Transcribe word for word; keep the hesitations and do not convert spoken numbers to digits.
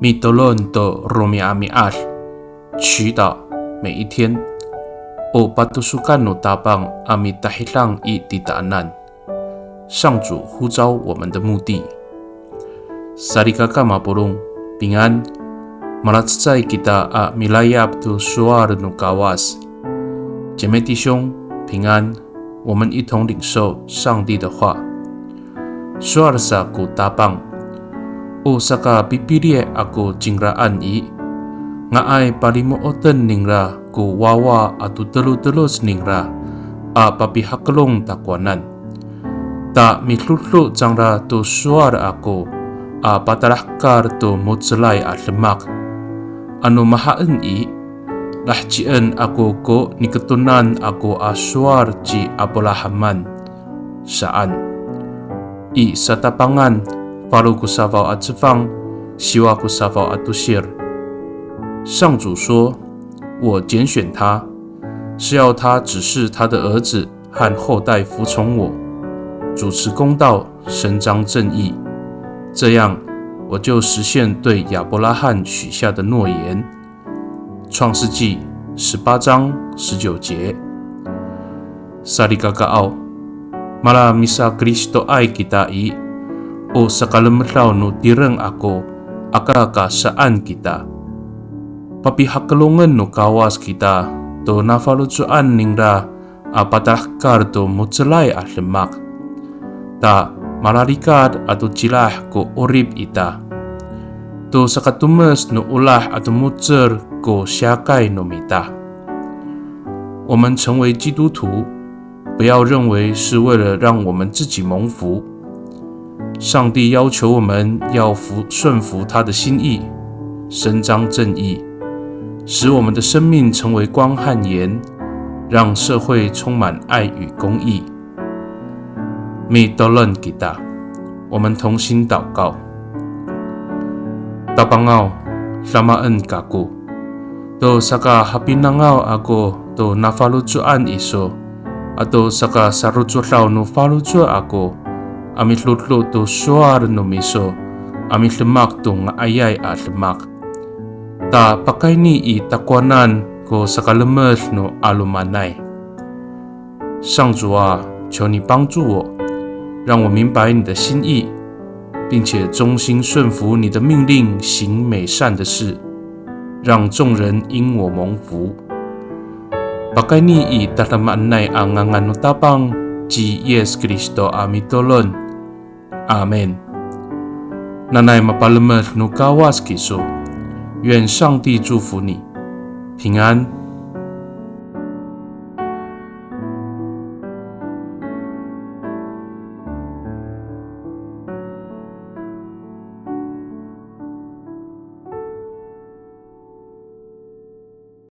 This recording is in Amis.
Mitolon to romi'ami'ad, 祈祷每一天。O patosokan no Tapang a mitahidang i titaanan. 上主呼召我们的目的。Salikaka mapolong, 平安。Malacecay kita a milayap to sowal no Kawas. 姐妹弟兄，平安。我们一同领受上帝的话。Sowal sa ko Tapang, o sakapipili' ako cingraan i, nga'ay palimo'oten ningra ko wawa ato teloteloc ningra a papihakelong takowanan. Ta midodo cangra to sowal ako a patalahekal to mo^celay a demak. Ano mahaen i, lahecien ako ko niketonan ako a sowal ci Aprahaman, saan. I Satapangan falo ko safaw a cefang, siwa ko safaw a tosir. 上主说：我拣选他，是要他指示他的儿子和后代服从我，主持公道，伸张正义。这样，我就实现对亚伯拉罕许下的诺言。创世纪十八章十九节。Salikakaaw, malamisakristoay kita i, o sakalemedaw no tireng ako, aka ka saan kita. Papihakelongen no Kawas kita to nafaloco'an ningra a patalahekal to mo^celay a demak. Ta malalikad ato cilah ko 'orip ita to sakatomes no olah ato mo^cel ko siyakay no mita. 我们成为基督徒，不要认为是为了让我们自己蒙福。上帝要求我们要服，顺服他的心意，伸张正义，使我们的生命成为光和盐，让社会充满爱与公义。Mitolon kita，我们同心祷告。Tapangaw, damaen kako to sakahapinangaw ako to nafaloco'an iso, ato sakasarocodaw no faloco' ako a midodo to sowal no miso a midemak to nga'ayay a demak. Ta pakayni i takowanan ko sakalemed no 'alomanay. 上主啊，求你帮助我，让我明白你的心意，并且忠心顺服你的命令，行美善的事，让众人因我蒙福。Pakayni i tadamaanay a ngangan no Tapang ci Yis Kristo a mitolon. Amin. Nanay mapalemed no Kawas kiso. 愿上帝祝福你，平安。